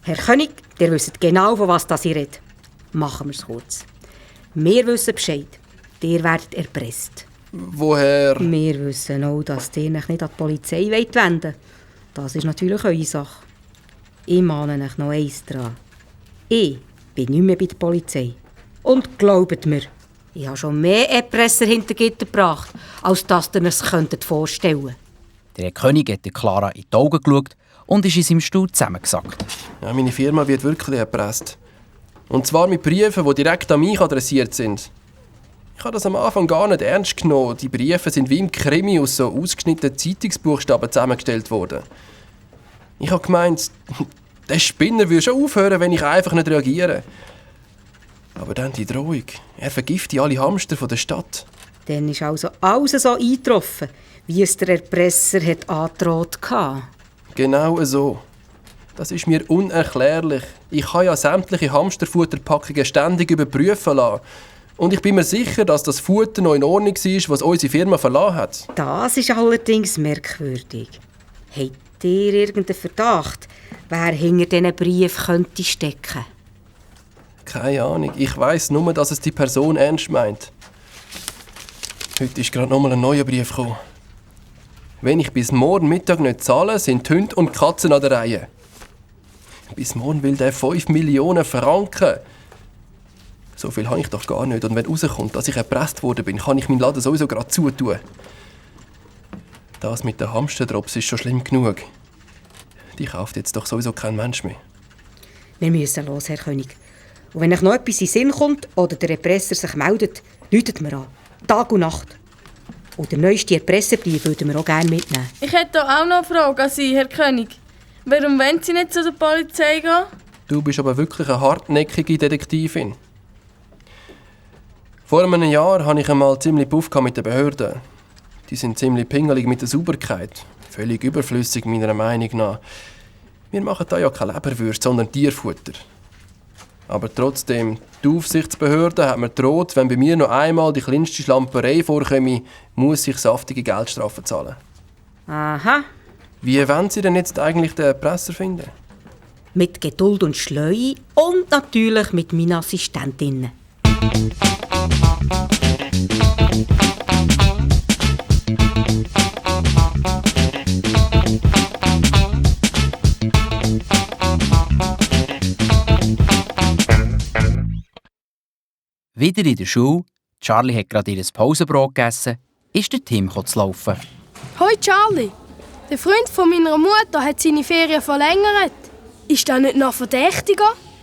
Herr König, ihr wisst genau, von was ich rede. Machen wir es kurz. Wir wissen Bescheid. Ihr werdet erpresst. Woher? Wir wissen auch, dass ihr euch nicht an die Polizei wenden wollt. Das ist natürlich eure Sache. Ich mahne euch noch eins dran. Ich bin nicht mehr bei der Polizei. Und glaubt mir, ich habe schon mehr Erpresser hinter Gitter gebracht, als dass ihr es vorstellen könnt. Der Herr König hat Clara in die Augen geschaut und ist in seinem Stuhl zusammengesackt. Ja, meine Firma wird wirklich erpresst. Und zwar mit Briefen, die direkt an mich adressiert sind. Ich habe das am Anfang gar nicht ernst genommen. Die Briefe sind wie im Krimi aus so ausgeschnittenen Zeitungsbuchstaben zusammengestellt worden. Ich habe gemeint, der Spinner würde schon aufhören, wenn ich einfach nicht reagiere. Aber dann die Drohung. Er vergiftet alle Hamster der Stadt. Dann ist also alles so eingetroffen, wie es der Erpresser hat angedroht hatte. Genau so. Das ist mir unerklärlich. Ich habe ja sämtliche Hamsterfutterpackungen ständig überprüfen lassen. Und ich bin mir sicher, dass das Futter noch in Ordnung war, was unsere Firma verlassen hat. Das ist allerdings merkwürdig. Habt ihr irgendeinen Verdacht, wer hinter diesen Brief könnte stecken? Keine Ahnung. Ich weiss nur, dass es die Person ernst meint. Heute ist gerade nochmal ein neuer Brief gekommen. Wenn ich bis morgen Mittag nicht zahle, sind die Hunde und die Katzen an der Reihe. Bis morgen will der 5 Millionen Franken. So viel habe ich doch gar nicht. Und wenn rauskommt, dass ich erpresst worden bin, kann ich meinen Laden sowieso gerade zutun. Das mit den Hamsterdrops ist schon schlimm genug. Die kauft jetzt doch sowieso kein Mensch mehr. Wir müssen los, Herr König. Und wenn euch noch etwas in den Sinn kommt oder der Erpresser sich meldet, läutet mir an. Tag und Nacht. Und den neuesten Erpresserbrief würden wir auch gerne mitnehmen. Ich hätte auch noch eine Frage an Sie, Herr König. Warum wollen Sie nicht zu der Polizei gehen? Du bist aber wirklich eine hartnäckige Detektivin. Vor einem Jahr hatte ich einmal ziemlich Puff mit den Behörden. Die sind ziemlich pingelig mit der Sauberkeit. Völlig überflüssig, meiner Meinung nach. Wir machen da ja keine Leberwürste, sondern Tierfutter. Aber trotzdem, die Aufsichtsbehörde hat mir gedroht, wenn bei mir noch einmal die kleinste Schlamperei vorkomme, muss ich saftige Geldstrafen zahlen. Aha. Wie wollen Sie denn jetzt eigentlich den Erpresser finden? Mit Geduld und Schleue und natürlich mit meinen Assistentinnen. Wieder in der Schule, Charlie hat gerade ihr Pausenbrot gegessen, ist der Tim zu laufen. Hoi Charlie, der Freund von meiner Mutter hat seine Ferien verlängert. Ist das nicht noch verdächtiger?